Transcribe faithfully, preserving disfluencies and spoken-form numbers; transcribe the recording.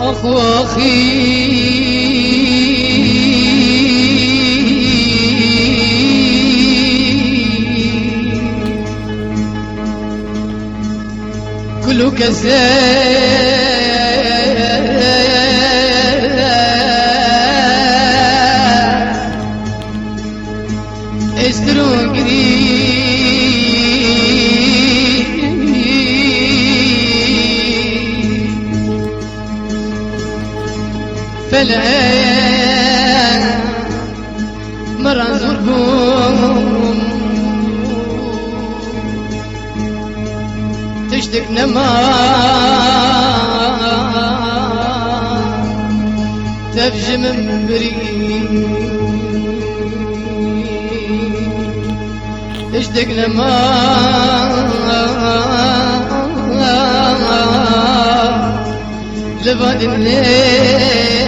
Ox oxî. Kul û kese estir û girî. Felek min re zor bû. Tiştek nema tev ji min birî. Tiştek nema li va dinyê.